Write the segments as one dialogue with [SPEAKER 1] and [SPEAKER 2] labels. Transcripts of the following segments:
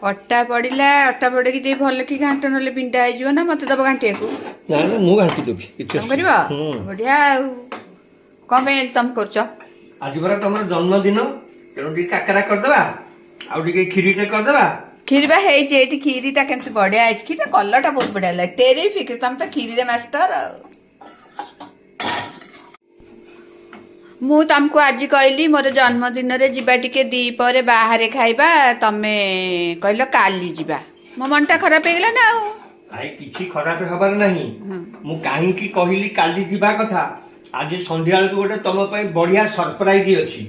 [SPEAKER 1] ଅଟା ପଡ଼ିଲା। ଅଟା ପଡ଼ିକି ଟିକେ ଭଲ କି ଘାଣ୍ଟ, ନହେଲେ ବିଣ୍ଡା ହେଇଯିବ ନା। ମତେ ଦବ ଘାଣ୍ଟିବାକୁ?
[SPEAKER 2] ନା ନା, ମୁଁ ଘାଣ୍ଟି ଦେବି, କିଛି
[SPEAKER 1] ତମେ କରିବ?
[SPEAKER 2] ହୁଁ।
[SPEAKER 1] ବଢିଆ। ଆଉ କଣ ପାଇଁ ଆଜି ତମେ କରୁଛ?
[SPEAKER 2] ଆଜି ପରା ତମର ଜନ୍ମଦିନ, ତେଣୁ ଟିକେ କାକରା କରିଦେବା ଆଉ ଟିକେ କ୍ଷୀରିଟେ କରିଦେବା।
[SPEAKER 1] କ୍ଷୀରି ବା ହେଇଛି ଏଇଠି। କ୍ଷୀରିଟା କେମିତି ବଢିଆ ହେଇଛି। କ୍ଷୀରିର କଲରଟା ବହୁତ ବଢିଆ ହେଲା, ଟେରିଫିକ୍। ତମେ ତ କ୍ଷୀରିରେ ମାଷ୍ଟର। ଆଉ ମୁଁ ତମକୁ ଆଜି କହିଲି, ମୋର ଜନ୍ମଦିନରେ ଯିବା ଟିକେ ଦ୍ୱିପହରେ ବାହାରେ ଖାଇବା, ତମେ କହିଲ କାଲି ଯିବା। ମୋ ମନଟା ଖରାପ ହେଇଗଲା ନା ଆଉ।
[SPEAKER 2] ଭାଇ, କିଛି ଖରାପ ହବାର ନାହିଁ। ମୁଁ କାହିଁକି କହିଲି କାଲି ଯିବା କଥା, ଆଜି ସନ୍ଧ୍ୟାବେଳକୁ ଗୋଟେ ତମ ପାଇଁ ବଢିଆ ସରପ୍ରାଇଜ ଅଛି।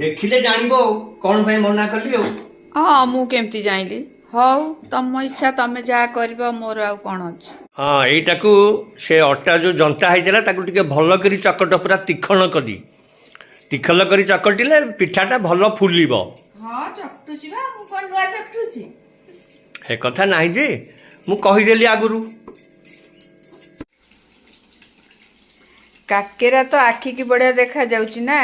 [SPEAKER 2] ଦେଖିଲେ ଜାଣିବ ଆଉ କଣ ପାଇଁ ମନା କଲି ଆଉ।
[SPEAKER 1] ହଁ, ମୁଁ କେମିତି ଜାଣିଲି? ହଉ, ତମ ଇଚ୍ଛା, ତମେ ଯାହା କରିବ, ମୋର ଆଉ କଣ ଅଛି।
[SPEAKER 2] ହଁ, ଏଇଟାକୁ ସେ ଅଟା ଯୋଉ ଜନ୍ତା ହେଇଥିଲା, ତାକୁ ଟିକେ ଭଲ କରି ଚକଟ, ପୁରା ତୀକ୍ଷଣ କରି, ତୀକ୍ଷଣ କରି ଚକଟିଲେ ପିଠାଟା ଭଲ ଫୁଲିବ।
[SPEAKER 1] ହଁ, ଚକଟୁଛି ବା। ମୁଁ କଣ ନୂଆ ଚକଟୁଛି?
[SPEAKER 2] ସେ କଥା ନାହିଁ ଯେ, ମୁଁ କହିଦେଲି ଆଗରୁ।
[SPEAKER 1] କାକେରା ତ ଆଖିକି ବଢିଆ ଦେଖା ଯାଉଛି ନା,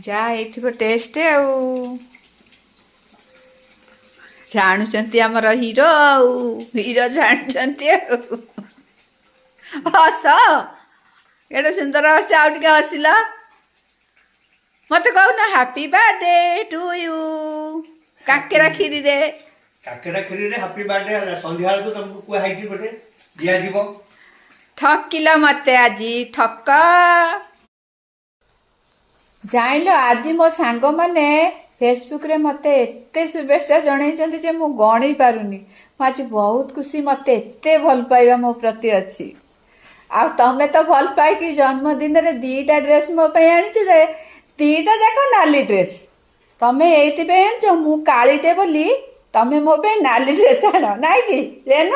[SPEAKER 1] ଯାହା ହେଇଥିବ ଟେଷ୍ଟ। ଆଉ ଜାଣୁଛନ୍ତି ଆମର ହିରୋ, ଆଉ ହିରୋ ଜାଣୁଛନ୍ତି। ଆଉ ହସ, ଏଇଟା ସୁନ୍ଦର ହସ। ଆଉ ଟିକେ ହସିଲ। ମତେ କହୁନ, ହାପି ବାର୍ଥଡେ ଟୁ you କାକେରା କ୍ଷୀରିରେ।
[SPEAKER 2] କାକେରା କ୍ଷୀରିରେ ହାପି ବାର୍ଥଡେ ହେଲା। ସନ୍ଧ୍ୟାବେଳକୁ ତମକୁ କୁହା ହେଇଛି, ଗୋଟେ ଦିଆଯିବ।
[SPEAKER 1] ଠକିଲ ମତେ ଆଜି, ଠକ। ଜାଣିଲ, ଆଜି ମୋ ସାଙ୍ଗମାନେ ଫେସବୁକରେ ମୋତେ ଏତେ ଶୁଭେଚ୍ଛା ଜଣେଇଛନ୍ତି ଯେ ମୁଁ ଗଣି ପାରୁନି। ମୁଁ ଆଜି ବହୁତ ଖୁସି। ମୋତେ ଏତେ ଭଲ ପାଇବା ମୋ ପ୍ରତି ଅଛି। ଆଉ ତମେ ତ ଭଲ ପାଇକି ଜନ୍ମଦିନରେ 2ଟା ଡ୍ରେସ୍ ମୋ ପାଇଁ ଆଣିଛ ଯେ, 2ଟା ଯାକ ନାଲି ଡ୍ରେସ୍। ତମେ ଏଇଥିପାଇଁ ଆଣିଛ, ମୁଁ କାଳିଟେ ବୋଲି ତମେ ମୋ ପାଇଁ ନାଲି ଡ୍ରେସ୍ ଆଣ, ନାଇଁ କି? ରେନ।